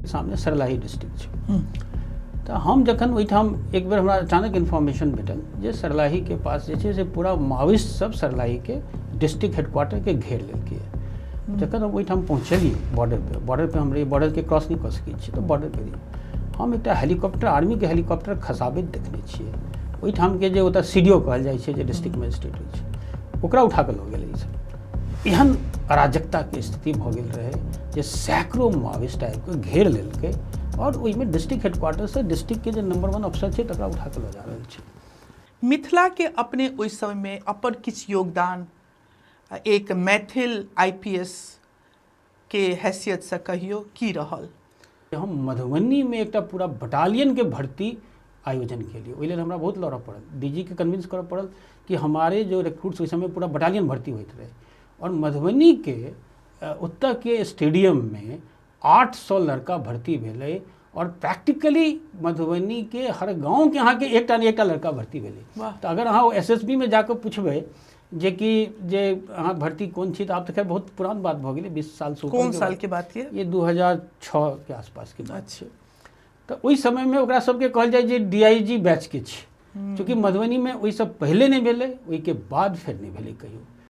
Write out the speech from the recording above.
सामने सरलाही डिस्ट्रिक्ट छै। तऽ हम जखन ओहिठाम एक बेर हमरा अचानक इन्फॉर्मेशन भेटल जे सरलाहीके पास जे छै से पूरा माओइस्ट सब सरलाहीके डिस्ट्रिक्ट हेडक्वार्टरके घेर लेलकै। जखन हम ओहिठाम पहुँचलियै बॉर्डर पे, बॉर्डर पे हम रहियै, बॉर्डरके क्रॉस नहि कऽ सकै छियै, तऽ बॉर्डर पे रहियै। हम एकटा हेलीकॉप्टर, आर्मीके हेलीकॉप्टर खसाबैत देखने छियै। ओहिठामके जे ओतऽ सी डी ओ कहल जाइ छै, जे डिस्ट्रिक्ट मजिस्ट्रेट होइ छै, ओकरा उठा कऽ लऽ गेलै। ईसब एहन अराजकताके स्थिति भऽ गेल रहै जे सैकड़ो माओइस्ट आबिकऽ घेर लेलकै आओर ओहिमे डिस्ट्रिक्ट हेडक्वार्टरसँ डिस्ट्रिक्टके जे नंबर 1 अफसर छै तकरा उठा कऽ लऽ जा रहल छै। मिथिलाके अपने ओहि समयमे अपन किछु योगदान एक मैथिल IPS के हैसियतसँ कहियौ की रहल? हम मधुबनीमे एकटा पूरा बटालियनके भर्ती आयोजन केलियै। ओहि लेल हमरा बहुत लड़ऽ पड़ल, डी जी के कन्विंस करऽ पड़ल कि हमारे जो रिक्रूट्स, ओहि समय पूरा बटालियन भर्ती होइत रहै आओर मधुबनीके ओतऽके स्टेडियममे 800 लड़का भर्ती भेलै और प्रैक्टिकली मधुबनी के हर गाँव के अहाँके एकटा ने एकटा लड़का भर्ती भेलै। तऽ अगर अहाँ एस एस बी मे जाकऽ पुछबै जे कि जे अहाँ भर्ती कोन छी, तऽ आब तऽ खैर बहुत पुरान बात भऽ गेलै, 20 साल से कोन साल के बात ये? ये 2006 के आसपास के बात छै। तऽ ओहि समयमे ओकरा सबके कहल जाइ जे डी I ji batch के छै, चूँकि मधुबनीमे ओहिसँ पहिले नहि भेलै, ओहिके बाद फेर नहि भेलै कहियो।